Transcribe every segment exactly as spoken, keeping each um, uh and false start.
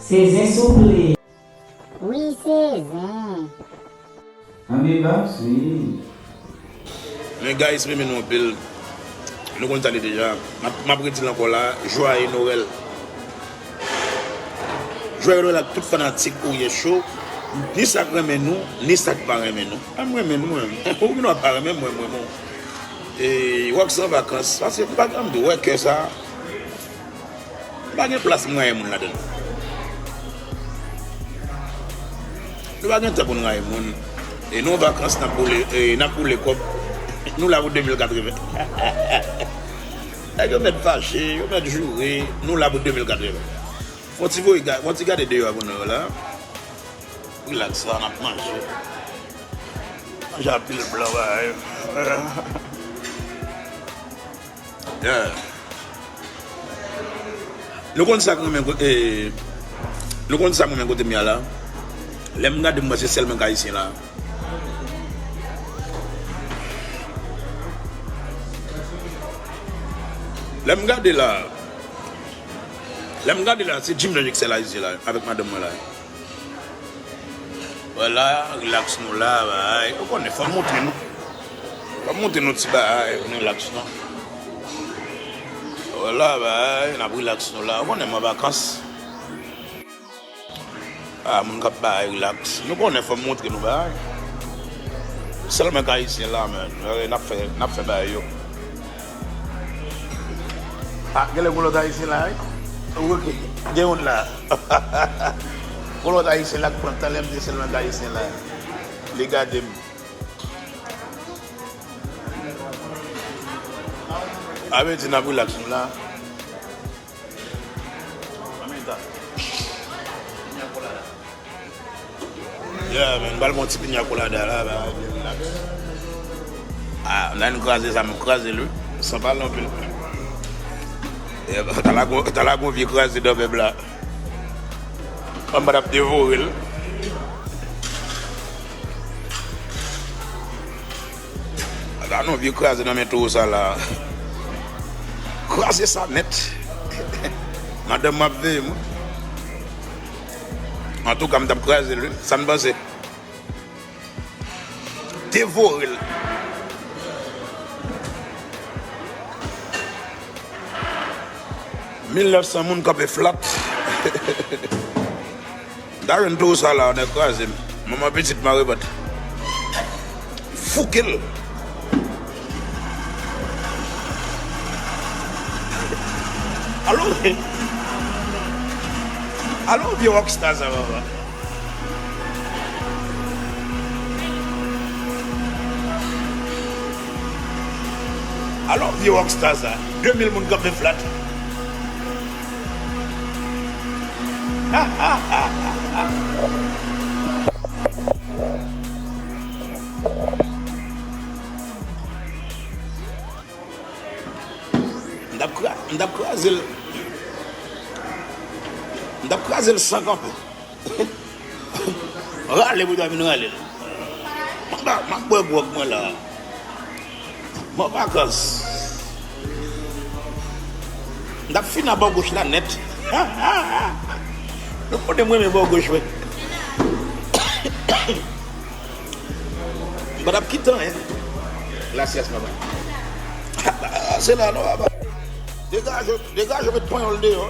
Se zen souple. Wi, se zen. Ann bebap, wi. Men guys, m renmen nou anpil. Nou konn sa l ye deja. M ap, m ap redi l ankò la. Joyeux Noël. Joyeux Noël ak tout fanatik Oryè Show. Ni sa k renmen nou, ni sa k pa renmen nou. A, m renmen nou, mwen. Ou gen dwa pa renmen mwen, mwen, mwen. E, Rockstar an vakans. Paske m pa janm di w wè kè sa. Pa gen plas pou rayi moun ladan l. Nou pa gen tan pou n rayi moun. E nou an vakans, n ap boule, e, n ap boule kòb. Nou la pou de mil katreven. Nèg yo mèt fache, yo mèt joure. Nou la pou de mil katreven. Fè yon ti voye ga-, fè yon ti gade deyò a pou nou la. Relax la, n ap manje. Manje a pil blan, bagay. Yeah. Nou konn sa k renmen kote, nou konn sa k renmen kote m ye a la. Lè m gade, m wè se sèl mwen k ayisyen la. Lè m gade la, lè m gade la, se Jim Danje k sèl ayisyen la, avèk madanm mwen la. Vwala, relax nou la, bay. Ou konnen, fò m montre nou. Fò m montre nou ti bagay, nou relax nou. Vwala, bay, n ap relax nou la. Ou konnen m an vakans. A, moun k ap bay relax. Nou konnen, fò m montre nou bagay. Sèlman k ayisyen la, men. N ap fè, n ap fè bagay yo. A, genlè gon lòt ayisyen la, wi. Ok, gen youn la. Gon lòt ayisyen la k pran tan lè m di sèlman k ayisyen la. Li gade m. A vle di n ap relax nou la. Yeah, man, bal bon ti piña colada la, ba, relax. Ah, nan nou kraze sa, m kraze l, wi. San pale anpil. Yeah, ta la gon, ta la gon vye kraze dan mèb la. Anba t ap devore l. Gade yon vye kraze nan men towo sa la. Kraze sa nèt. Madanm m ap veye mwen. Antouka, m t ap kraze l, wi. Sa n panse? Devore l. Mil nèf san moun kanpe flat. M ta jwenn towo sa la, nèg kraze m. Manman pitit mare vant. Fouke l. Alo, alo, vye rockstar sa, papa. Alo, vye rockstar sa. De mil moun kanpe flat. M t ap kra-, m t ap kraze l. M t ap kraze l san kanpe. Rale pou ta vin rale l. M ap, m ap bwè gwòg mwen la. M an vakans. M t ap fini a bò goch la nèt. Nou konnen m renmen bò goch mwen. M pa t ap kite anyen. Gracias, papa. Se la non, papa. Degaje, degaje, met panyòl deyò.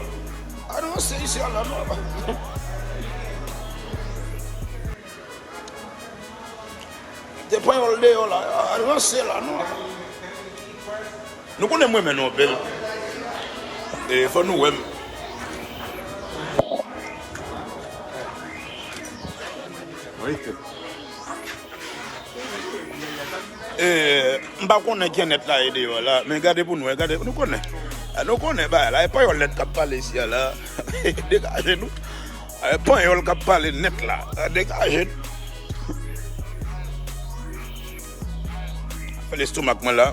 A nou se isi a la non, papa. Te panyòl deyò la, a ranse la non. Nou konnen m renmen nou anpil. E fò nou wè m. Wi. E, m pa konnen ki nèt la ye deyò la, men gade pou nou, gade, nou konnen. Nou konnen bagay la, e panyòl nèt k ap pale isi a la. Degaje nou. E panyòl k ap pale nèt la. Degaje n. Fè lestomak mwen la.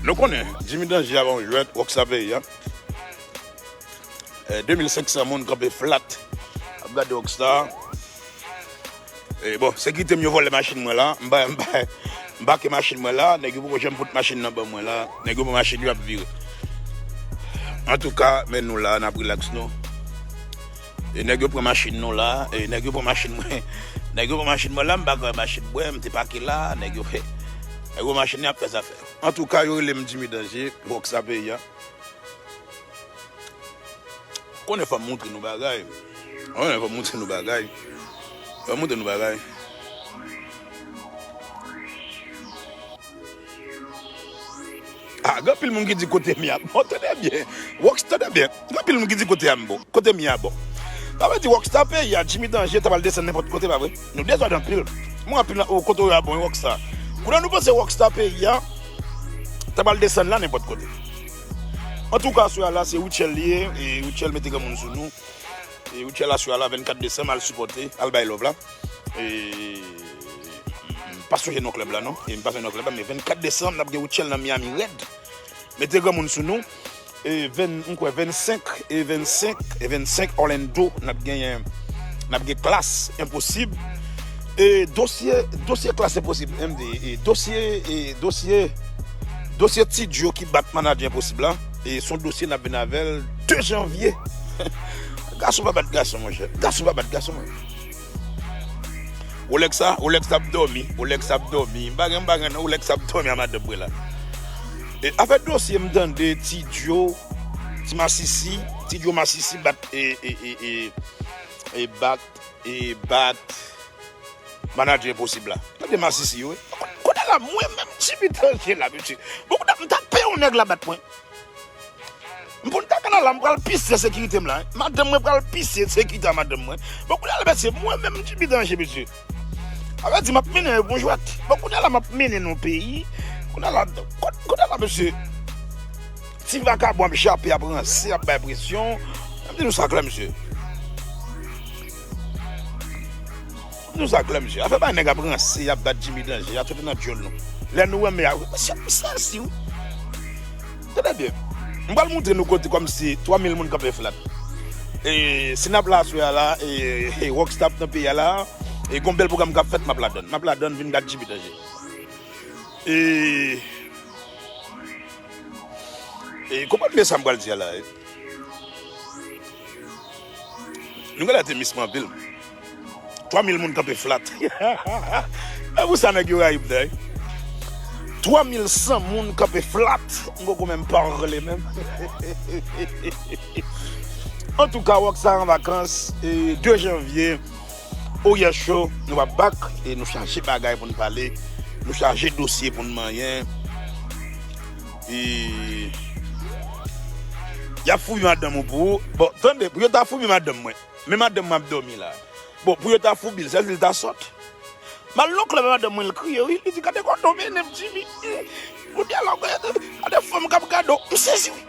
Nou konnen, Jimmy Danje ap yon jwèt, Rockstar peyi a. E, de mil senk san moun kanpe flat. Ap gade Rockstar. E, bon, sekirite m yo vòlè machin mwen la. M ba, m ba, m bake machin mwen la. Nèg yo poko janm fout machin nan ban mwen la. Nèg yo pran machin yo ap vire. Antouka, men nou la, n ap relax nou. E nèg yo pran machin nou la, e nèg yo pran machin mwen. Nèg yo pran machin mwen la, m pa kwè machin mwen, m te pake la, nèg yo fè. Nèg yo machin nan ap fè zafè. Antouka, yo rele m Jimmy Danger, Rockstar peyi a. Konnen fò m montre nou bagay. Konnen fò m montre nou bagay. Fò m montre nou bagay. Ah, gen anpil moun ki di kote m ye a bon, tande byen. Rockstar, tande byen. Gen anpil moun ki di kote a m bon, kote m ye a bon. Sa vle di Rockstar peyi a, Jimmy Danger ta pral desann nenpòt kote, pa vre? Nou dezòd anpil. Mwen anpil nan, oh, kote w ye a bon, Rockstar. Kounye a nou panse Rockstar peyi a ta pral desann la nenpòt kote. Antouka, aswè a la, se Rutshelle li ye, e Rutshelle mete granmoun sou nou. E Rutshelle aswè a la, vennkat desanm, al sipòte, al bay love la. E, m pa sonje non klèb la, non. E m pa sonje non klèb la, men vennkat desanm, n ap gen Rutshelle nan Miami Red. Mete granmoun sou nou. E ven, m kwè vennsenk, e vennsenk, e vennsenk Orlando, n ap genyen, n ap gen Klass Enposib. E dosye, dosye Klass Enposib, M D, e dosye, e dosye, dosye Ti Djo ki bat Manadjè Enposib la, e se yon dosye n ap vin avè l de janvye. Gason pa bat gason, monchè. Gason pa bat gason, monchè. Rolex sa, Rolex ap dòmi, Rolex ap dòmi. M pa gen, m pa gen, non, Rolex ap dòmi a madanm mwen la. E afè dosye m tande Ti Djo, Ti Masisi, Ti Djo Masisi bat, e, e, e, e, e bat, e bat Manadjè Enposib la. Tande Masisi yo, wi. Kounye a la, mwen menm Jimmy Danger la, mesye. Bon, kounye a, m ta peye yon nèg la bat mwen. M pou n ta kanal la, m pral pise sekirite m la, hein. Madanm mwen pral pise sekirite a madanm mwen. Bon, kounye a la, mesye, mwen menm Jimmy Danger, mesye. Sa vle di, m ap mennen yo pou jwèt. Bon, kounye a la, m ap mennen nou peyi. Kounye a la, kounye a la, mesye. Ti vakabon ap jape, ap ranse, ap bay presyon. M di nou sa klè, mesye. M di nou sa klè, mesye. Afè bay nèg ap ranse, ap bat Jimmy Danger, ap soti nan djòl nou. Lè nou renmen a, mesye, m sezi, wi. Tande byen. M pral montre nou kote kòmsi twa mil moun kanpe flat. E, si n ap la aswè a la, e, e, Rockstar nan peyi a la, e, gon bèl pwogram k ap fèt, m ap ladann. M ap ladann, vin gad Jimmy Danger. E, e, konprann byen sa m pral di a la, e. Nou genlè te misme anpil. Twa mil moun kanpe flat. E pou sa nèg yo rayi m nan, wi. Twa mil san moun kanpe flat. M poko menm pale menm. Antouka, Rockstar an vakans, e, de janvye, Oryè Show, nou ap back, e nou chaje bagay pou n pale, nou chaje dosye pou n manyen. E, y ap foubi madanm ou pou ou. Bon, tande, pou yo ta foubi madanm mwen. Men madanm mwen ap dòmi la. Bon, pou yo ta foubi l, sa vle di l ta sòt. M al nan klèb, madanm mwen, l kriye, wi. Li di, "Gade kòman w mennen m, Jimmy." Kounye a la, gade, gade fanm k ap gade w. M sezi, wi.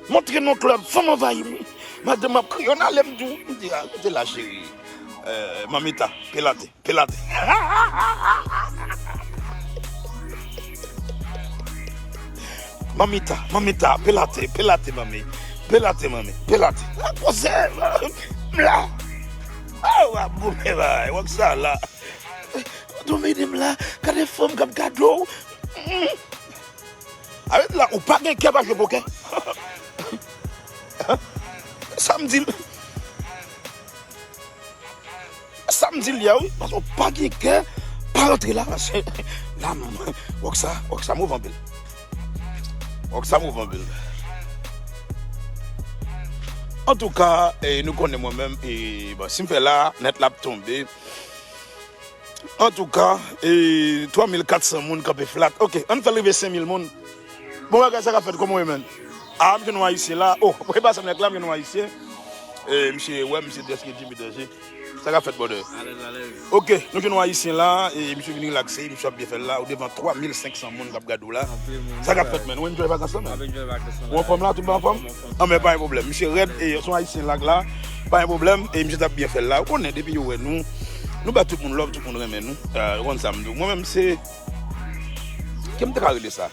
M antre nan klèb, fanm anvayi m, wi. Madanm ap kriye, "Ann ale," m di w. M di, "Ah, rete la, cheri." Eh, Mamita, pelate. Pelate. Mamita, mamita, pelate, pelate, manmi. Pelate, manmi, pelate. La koze, m la. Ah, w ap goumen, bay, w ap sa la. Domine m la, gade fanm k ap gade w. Mm. Avèk la, ou pa gen kè pa jwe pokè. Sa m di l. Sa m di l ye a, wi. Paske w pa gen kè, pa rantre la, paske la, m, Rockstar, Rockstar move anpil. Rockstar move anpil. Antouka, e, nou konnen mwen menm, e, bon, si m fè la, nèt la ap tonbe. Antouka, e, twa mil kat san moun kanpe flat. Ok, ann fè l rive senk mil moun. Bon bagay, sa k ap fèt, kòman w ye, menn? Ah, m jwenn yon ayisyen la. Oh, e pa sa m nèg la, m jwenn yon ayisyen. E, misye, wè, misye dèske Jimmy Danger. Sa k ap fèt, brother? Alèz, alèz. Ok, nou jwenn yon ayisyen la, e misye vin relakse, misye ap byen fè l la, ou devan twa mil senk san moun k ap gade w la. Anpil moun. Sa k ap fèt, menn? Ou enjoy vakans lan, menn? Ap enjoy vakans lan. Ou anfòm la, tout bon anfòm? Anfòm, anfòm. Anmè, pa gen pwoblèm. Misye rèd, e se yon ayisyen la k la. Pa gen pwoblèm, e misye t ap byen fè l la. Ou konnen, depi yo wè nou, nou ba tout moun love, tout moun renmen nou. Ah, ou konn sa m di w. Mwen menm, se, ki m te ka rele sa?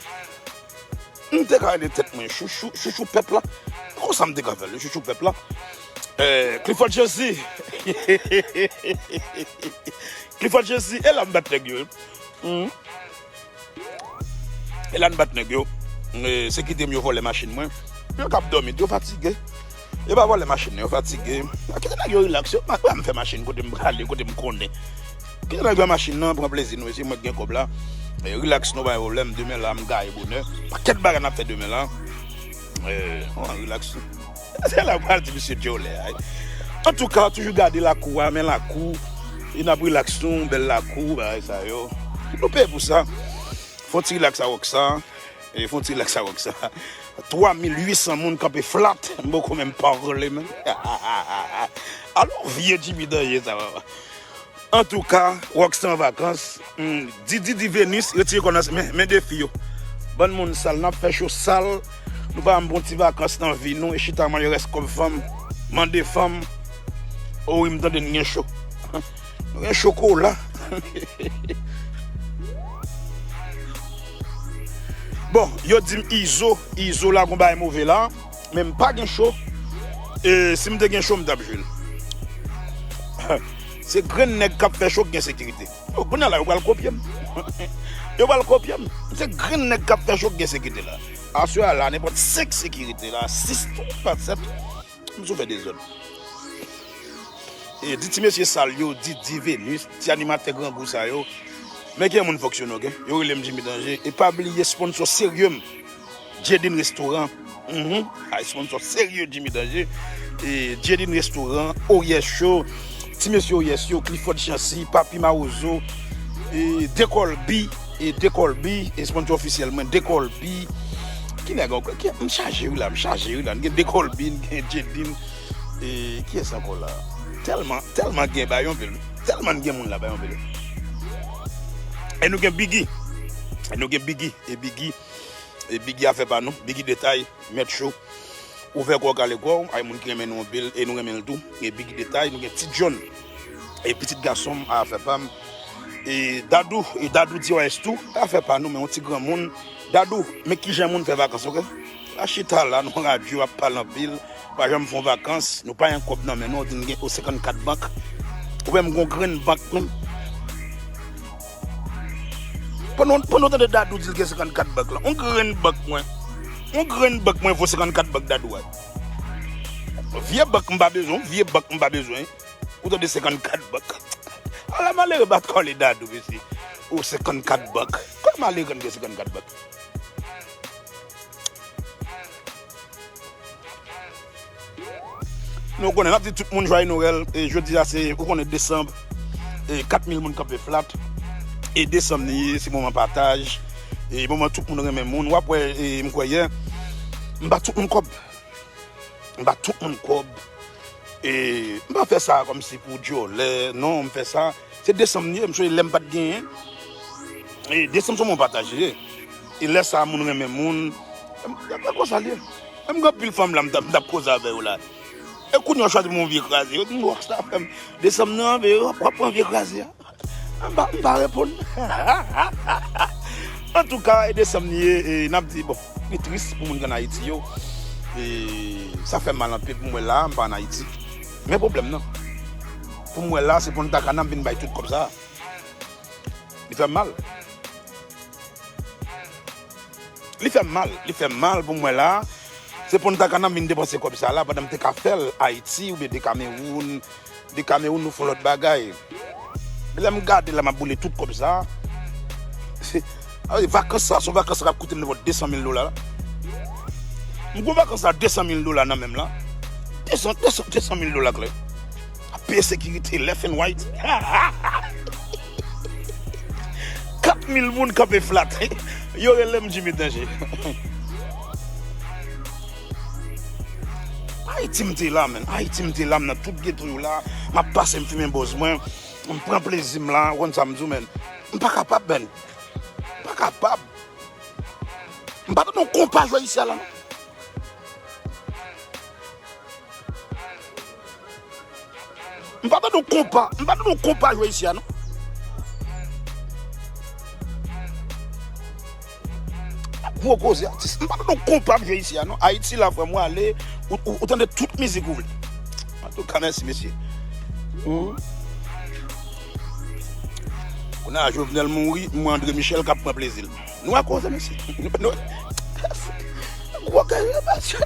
M te ka rele tèt mwen chouchou, chouchou pèp la. Konsa m te ka fè l, chouchou pèp la. Eh, Clifford Jersey. Clifford Jersey, e la m bat nèg yo. Mhm. E la n bat nèg yo. Eh, se kite m yo vòlè machin mwen. Yo k ap dòmi, yo fatige. Yo pa vòlè machin nan, yo fatige. Kite nèg yo rilaks, yo pa, pa m fè machin kote m prale, kote m konnen. Kite nèg yo machin nan, pran plezi nou, se mwen ki gen kòb la. E, rilaks nou, pa gen pwoblèm, demen la, m gaye bonè. Pakèt bagay n ap fè demen la. E, rilaks nou. Se la pral di misye dyòlè a. Antouka, toujou gade lakou a, men lakou, e n ap rilaks nou, bèl lakou, bagay sa yo. Nou peye pou sa. Fon ti rilaks a Rockstar. E fon ti rilaks a Rockstar. Twa mil uit san moun kanpe flat. M poko menm pale menm. Alò, vye Jimmy Danje sa, papa. Antouka, Rockstar an vakans. Hmm, Didi di Venus, retire kò nan men, men defi yo. Bann moun sal, n ap fè cho sal. Nou pa janm pran ti vakans nan vi nou, e chita manje rès kòb fanm, mande fanm. O wi, m tande n gen cho. Nou gen chokola. Bon, yo di m Izo, Izo la gon bagay move la, men m pa gen cho. E si m te gen cho, m t ap jwe l. Se grenn nèg k ap fè cho k gen sekirite. Yo, kounye a la, yo pral kopye m. Yo pral kopye m. Se grenn nèg k ap fè cho k gen sekirite la. Aswè a la, nenpòt senk sekirite la, sis tou, pa sèt. M sou fè dezòd. E di ti mesye sal yo, Didi, Venus, ti animatè grangou sa yo. Men gen moun fonksyone, oke? Yo rele m Jimmy Danje. E pa bliye sponsò serye m, Jedin Restoran. Mhm. Ay, sponsò serye Jimmy Danje. E Jedin Restoran, Oryè Show, ti mesye Oryè yo, Clifford Chancy, Papi Mawozo, e Dekolbi, e Dekolbi, e sponsò ofisyèl mwen, Dekolbi. Ki nèg ankò? Ki, m chaje wi la, m chaje wi la. N gen Dekolbi, n gen Jedin. E kiyès ankò la? Tèlman, tèlman gen bagay anpil. Tèlman n gen moun la bagay anpil. E nou gen Biggie. E nou gen Biggie. E Biggie. E Biggie afè pa nou. Biggie Detay. Mèt cho. Ouvè kò w, kale kò w. Ay moun ki renmen nou anpil. E nou renmen l tou. E Biggie Detay. Nou gen Ti John. E pitit gason m, afè pa m. E Dadou. E Dadou D R S tou. Afè pa nou, men yon ti granmoun. Dadou, men kijan moun fè vakans, oke? La chita la, nan radyo, ap pale anpil. Pa janm fè yon vakans, nou pa gen kòb nan men nou, di n gen o senkannkat bank. Ou wè m gon grenn bank menm. Pandan, pandan w tande Dadou di l gen senkannkat bank la, yon grenn bank mwen. Yon grenn bank mwen vo senkannkat bank Dadou a. Vye bank m pa bezwen, vye bank m pa bezwen. Ou tande senkannkat bank. Ala malere bat kòle Dadou, mesye. O senkannkat bank. Kòman malere gen senkannkat bank? Nou konnen, n ap di tout moun jwaye Nwèl. E jodi a se, ou konnen, desanm. E kat mil moun kanpe flat. E desanm li ye, se moman pataj. E moman tout moun renmen moun. W ap wè, e m kwè yè, m ba tout moun kòb. M ba tout moun kòb. E m pa fè sa kòmsi pou dyòlè. Non, m fè sa. Se desanm li ye, m sonje lè m pa t genyen. E desanm se moman pataj li ye. E lè sa a, moun renmen moun. E, e, e konsa l ye. Menm gen anpil fanm la, m t ap, m t ap koze avè yo la. E kounye a, yo chwazi pou yon vye kraze. Yo di m, Rockstar fè m desanm nan, men w ap, w ap pran vye kraze a. M pa, m pa reponn. Antouka, e desanm li ye, e n ap di, bon, li tris pou moun ki ann Ayiti yo. E sa fè m mal anpil pou m wè la, m pa ann Ayiti. Men pwoblèm nan, pou m wè la, se Punta Cana m vin bay tout kòb sa a. Li fè m mal. Li fè m mal. Li fè m mal pou m wè la. Se Punta Cana m vin depanse kòb sa la, pandan m te ka fè l Ayiti oubyen de Kamewoun. De Kamewoun, nou fè yon lòt bagay. Men lè m gade la, m ap boule tout kòb sa. Se, a, vakans sa, se yon vakans sa k ap koute m nenpòt desan mil dola la. M gon vakans la, desan mil dola nan men m la. Desan, desan, desan mil dola klè. Ap peye sekirite, left and right. Kat mil moun kanpe flat. Yo rele m Jimmy Danje. Ayiti m te la, menn. Ayiti m te la, m nan tout geto yo la. M ap pase, m fimen bòz mwen. M pran plezi m la, w konn sa m di w, menn. M pa kapab, menn. M pa kapab. M pa tande yon konpa jwe isi a la, non. M pa tande yon konpa, m pa tande yon konpa jwe isi a, non. Gwo koze atis. M pa tande yon konpa ap jwe isi a, non. Ayiti la, frè m, ou ale, ou, ou, ou tande tout mizik ou vle. Antouka, mèsi, mesye. Hmm. Kounye a, Jovenel mouri, m wè André Michel k ap pran plezi l. Nou a koze, mesye. Nou, gwo kè yo, mesye.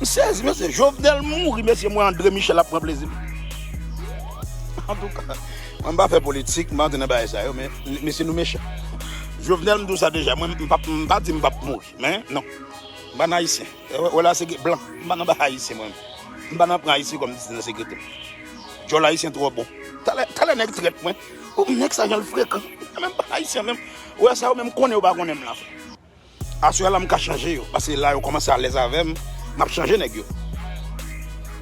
M sezi, mesye. Jovenel mouri, mesye, mwen, André Michel ap pran plezi m. Antouka, mwen, m pa fè politik, m pa antre nan bagay sa yo, men, mesye, nou mechan. Jovenel, m di w sa deja, mwen, m pa, m pa di m p ap mouri, men, non. M pa nan ayisyen. Wè, wè la, se blan. M pa nan bagay ayisyen, mwen. M pa nan pran ayisyen kòm dizèn sekretè. Djòl ayisyen twò bon. Talè, talè nèg trèt mwen. Ou, nèg sa jan l frekan. Menm pa ayisyen menm. Ou wè sa, ou menm konnen ou pa konnen m la, frè. Aswè la, m ka chanje yo. Paske la, yo kòmanse alèz avè m. M ap chanje nèg yo.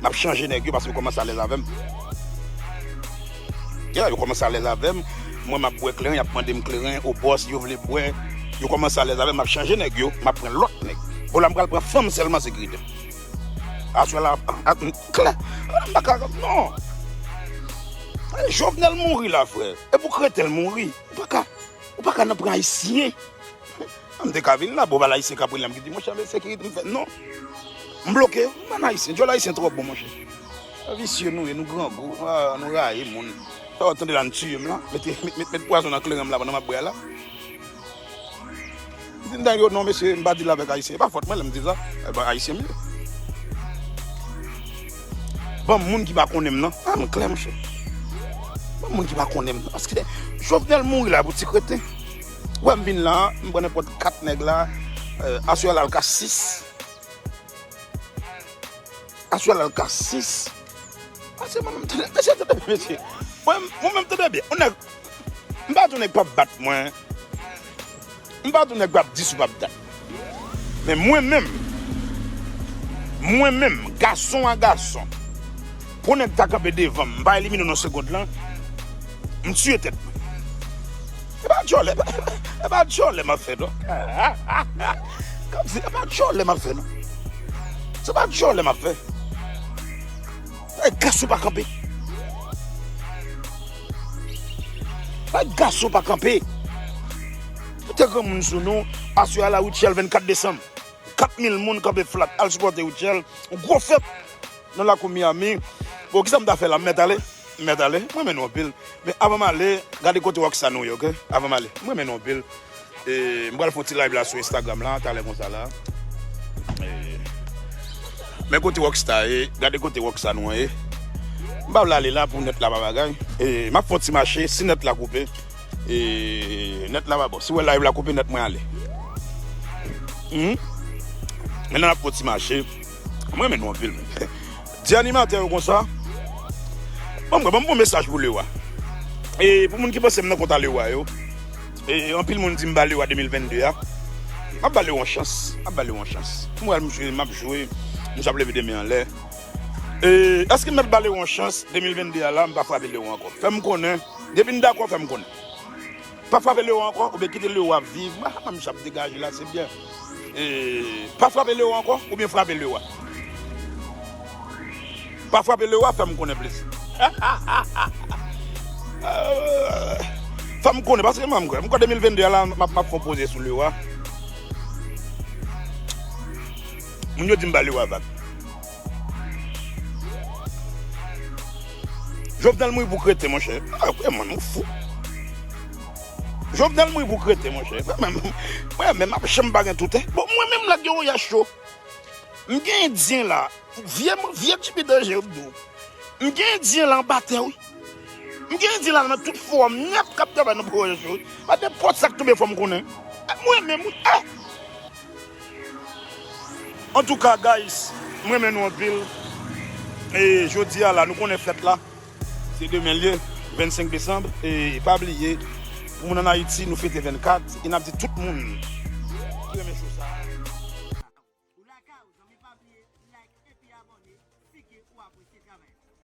M ap chanje nèg yo paske yo kòmanse alèz avè m. Ya, yo kòmanse alèz avè m. Mwen, m ap bwè kleren, y ap mande m kleren. O bòs, yo vle bwè. Yo kòmanse alèz avè m, m ap chanje nèg yo. M ap pran lòt nèg. Bon, la, m pral pran fanm sèlman sekirite. Aswè la, a, m klè. A, m pa ka, non. Jovenel mouri la, frè. E pou kreten l mouri. Ou pa ka, ou pa ka nan pran ayisyen. M te ka vin la, bon, ba ayisyen k ap rele m ki di, monchè, men sekirite m fè, non. M bloke yo, m pa nan ayisyen. Djòl ayisyen twò bon, monchè. Visye nou ye, nou grangou, a, nou rayi moun. Sa w ap tande la, n tiye m la. Mete, met, met, met pwazon nan kleren m la pandan m ap bwè a la. M di nèg yo, non, mesye, m pa deal avèk ayisyen. E pa fòt mwen lè m di sa. E ba ayisyen m ye. Ban m moun ki pa konnen m nan. A, m klè, monchè. Ban m moun ki pa konnen m nan. Paske Jovenel mouri la pou ti kreten. Wè, m vin la, m pran nenpòt kat nèg la. Eh, aswè la, l ka sis. Aswè la, l ka sis. Paske mwen menm, tande, mesye, tande byen, mesye. Mwen, mwen menm, tande byen. Yon nèg, m pa di yon nèg p ap bat mwen. M pa di yon nèg p ap di si w p ap dat. Men mwen menm, mwen menm, gason a gason, pou nèg ta kanpe devan m, m pa elimine w nan segond lan, m tiye tèt mwen. E pa djòlè, e pa, e pa djòlè m ap fè, non. Kòmsi, e pa djòlè m ap fè, non. Se pa djòlè m ap fè. Ay, gason pa kanpe. Ay, gason pa kanpe. Tout granmoun sou nou, aswè a la, Rutshelle, vennkat desanm. Kat mil moun kanpe flat, al sipòte Rutshelle. Yon gwo fèt nan lakou Miami. Bon, kisa m ta fè la? M mèt ale? M mèt ale? Mwen renmen nou anpil. Men avan m ale, gade kote Rockstar nou ye, oke? Avan m ale. Mwen renmen nou anpil. E, m pral fè yon ti live la sou Instagram la, talè konsa la. E, men kote Rockstar ye, gade kote Rockstar nou an ye. M pa vle ale la pou nèt la pa bagay. E, m ap fè yon ti mache, si nèt la koupe. E, nèt la pa bon. Si w wè live la koupe, nèt mwen ale. Hmm? Men n ap fè yon ti mache. Mwen renmen nou anpil. Di animatè yo konsa. Bon, mwen, ban m bon mesaj pou Lewa. E pou moun ki panse m nan kont a Lewa yo, e anpil moun di m ba Lewa de mil vennde a. M ap ba Lewa yon chans. M ap ba Lewa yon chans. M wè m jwe, m ap jwe. M ap leve de men anlè. E èske m mèt ba Lewa yon chans de mil vennde a la, m pa frape Lewa ankò? Fè m konnen. Depi n dakò, fè m konnen. Pa frape Lewa ankò, oubyen kite Lewa viv. Mwen, mwen, m ap degaje la, se byen. E, pa frape Lewa ankò, oubyen frape Lewa. Pa frape Lewa, fè m konnen plis. Fè m konnen, paske mwen, m kwè, m kwè de mil vennde a la, m ap, m ap fè yon poze sou Lewa. Moun yo di m ba Lewa vag. Jovenel mouri pou kreten, monchè. Ah, mwen, mwen, mwen fou. Jovenel mouri pou kreten, monchè. Mwen menm, mwen menm, ap janm pa gen toutè. Bon, mwen menm la gen yon yach cho. M gen endyen la. Vye, vye Jimmy Danje, yo di w. M gen endyen la anba tè, wi. M gen endyen la nan tout fowòm nèt k ap travay nan pwojè yo, wi. Pa nenpòt sa k tonbe fò m konnen. Mwen menm, wi. Ah! Antouka, guys, m renmen nou anpil. E jodi a la, nou konnen fèt la. Se demen l ye, vennsenk desanm. E pa bliye, pou moun ann Ayiti, nou fete vennkat. E n ap di tout moun ki renmen cho sa. Ou lakay ou, zanmi, pa bliye like epi abòne, si ke ou apresye travay la.